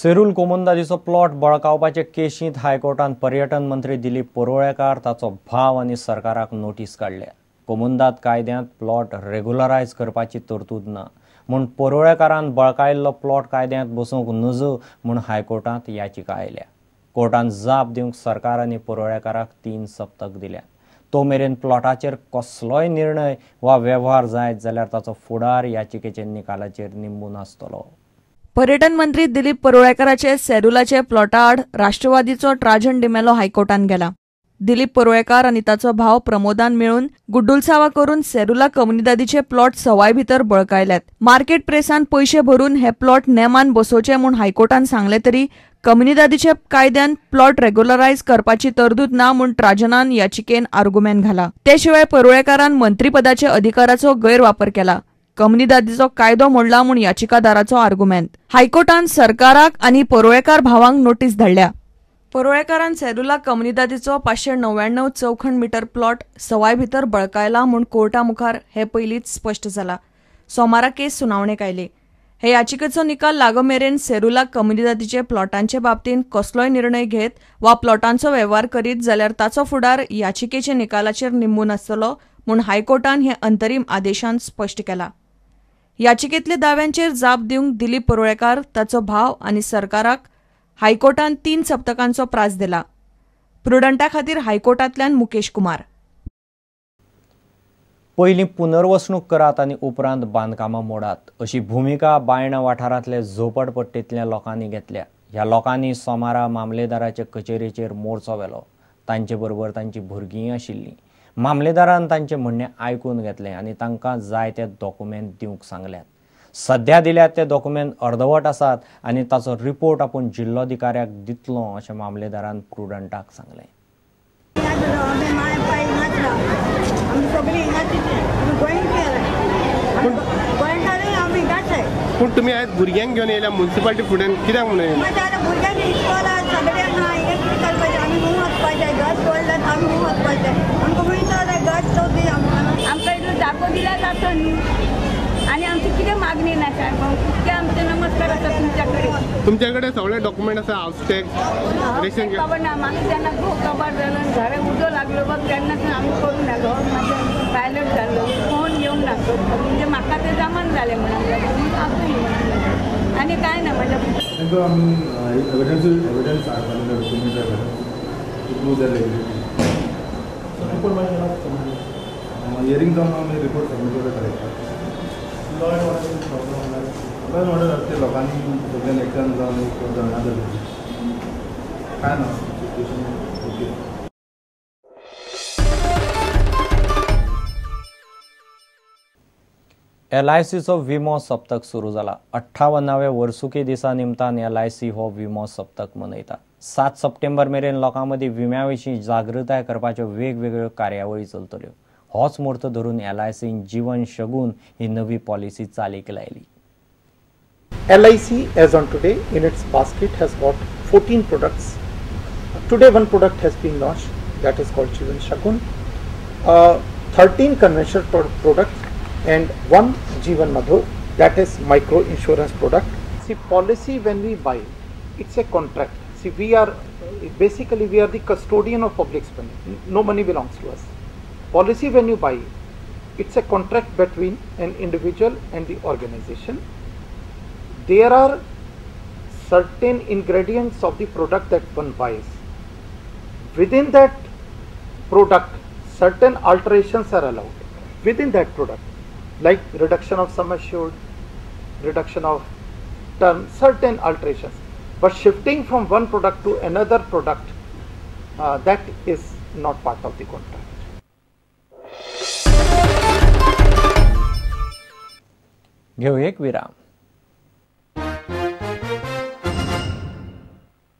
सेरूल कोमुंदादीचो plot बळकावपाचे केशींत हायकोर्टान पर्यटन मंत्री दिलीप परुळेकार, ताचो भाव आनी सरकाराक नोटीस काडल्या। कोमुंदाद कायद्यांत प्लॉट रेगुलरायज करपाची तरतूद ना म्हूण परुळेकारान बळकायल्लो प्लॉट कायद्यांत बसोवंक नजो म्हूण हायकोर्टांत याचिका आयल्या। कोर्टान जाप दिवंक सरकार आनी परुळेकाराक 3 सप्तक दिल्या। तो मेरेन प्लॉटाचेर कसलोय निर्णय वा वेव्हार जायत जाल्यार ताचो फुडार याचिकेच्या निकालाचेर निंबून आसतलो। पर्यटन मंत्री दिलीप परुळेकाराचे सेरुलाचे प्लॉटाआड राष्ट्रवादीचो ट्राजन डिमेलो हायकोर्टान गेला। दिलीप परुळेकार आनी ताचो भाव प्रमोदान मेळून गुड्डुलसावा करून सेरुला कम्युनिदादीचे प्लॉट सवाय भितर बळकायल्यात। मार्केट प्रेसान पयशे भरून हे प्लॉट नेमान बसोवचे म्हूण हायकोर्टान सांगले तरी कम्युनिदादीचे कायद्यान प्लॉट रेग्युलरायज करपाची तरतूद ना म्हूण ट्राजनान याचिकेन आर्गुमेंट घाला। ते शिवाय परुळेकारान मंत्रीपदाचे अधिकाराचो गैरवापर केला, कम्युनिदादीचो कायदो मोडला म्हूण याचिकादाराचो आर्गुमेंट। हायकोर्टान सरकाराक आनी परुळेकार भावांक नोटीस धाडल्या। परुळेकारान सेरुला कम्युनिदादीचो 599 चौखण मीटर प्लॉट सवाय भितर बळकायला म्हूण कोर्टा मुखार हे पयलींच स्पश्ट जाला। सोमारा केस सुनावणेक आयली। हे याचिकेचो निकाल लागो मेरेन सेरुला कम्युनिदादीचे प्लॉटांचे बाबतींत कसलोय निर्णय घेत वा प्लॉटांचो वेव्हार करीत जाल्यार ताचो फुडार याचिकेच्या निकालाचेर निंबून आसतलो म्हूण हायकोर्टान हे अंतरीम आदेशान स्पश्ट केला। याचिकेतल्या दाव्यांचेर जाप दिवंक दिलीप परुळेकार, ताचो भाव आनी सरकाराक हायकोर्टान 3 सप्तकांचो प्रास दिला। प्रुडंटा खातीर हायकोर्टांतल्यान मुकेश कुमार। पयलीं पुनर्वसणूक करात आनी उपरांत बांदकामां मोडात अशी भुमिका बायणा वाठारांतले झोपडपट्टींतल्या लोकांनी घेतल्या। ह्या लोकांनी सोमारा मामलेदाराचे कचेरेचेर मोर्चो व्हेलो। तांचे बरोबर तांची भुरगींय आशिल्लीं। मामलेदारान तांचें म्हणणें आयकून घेतलें आनी तांकां जाय ते डॉक्युमेंट दिवंक सांगल्यात। सध्या दिल्यात ते डॉक्युमेंट अर्दवट आसात आनी ताचो रिपोर्ट आपूण जिल्लोधिकाऱ्याक दितलो अशें मामलेदारान प्रुडंटाक सांगलें। पूण तुमी आयज भुरग्यांक घेवन येयल्या म्युनिसिपालिटी फुडें कित्याक म्हणून येयल्या? आमकां इतलो जागो दिल्यार जाता न्हू आनी आमची कितें मागणी ना साहेब, इतके आमचे नमस्कार आसा तुमच्या कडेन। तुमच्या कडेन सगळे डॉक्युमेंट आसा, हावस टॅक्स, रेशन खबर ना म्हाका तेन्ना घोव कबार जालो आनी घरा उजो लागलो बघ तेन्ना आमी करूं ना, घोव म्हाजें पायलट जालो फोन येवंक ना म्हणजे म्हाका तें जमान जालें म्हणून आसूं म्हणून आनी कांय ना म्हज्या। तांकां आमी एविडन्स हाडपाक document to prove their liability. Report मागीर हियरींग जावन आमी रिपोर्ट सबमीट करता collector. Law and order problem law and order ते लोकांनी सगळ्यांनी एकठांय जावन एक धरणां धरली, कांय ना सिच्युएशन ओके। एलआयसीचो विमो सप्तक सुरू जाला। 58व्या वर्सुकी दिसा निमतान एलआयसी हो विमो सप्तक मनयता। 7 सप्टेंबर मेरेन लोकां मदीं विम्या विशीं जागृताय करपाच्यो वेगवेगळ्यो कार्यावळी चलतल्यो। होच म्हूर्त धरून एलआयसीन जीवन शगुन ही नवी पॉलिसी चालीक लायली। LIC as on today in its basket has got 14 products. Today one product has been launched, that is called Jeevan Shagun. 13 conventional products and one Jeevan Madhur, that is micro insurance product. See, policy when we buy, it's a contract. See, we are basically we are the custodian of public's money. No money belongs to us. Policy when you buy, it's a contract between an individual and the organization. There are certain ingredients of the product that one buys. Within that product, certain alterations are allowed within that product, like reduction of sum assured, reduction of term, certain alterations. But shifting from one product to another product, that is not part of the contract. घेऊ एक विराम.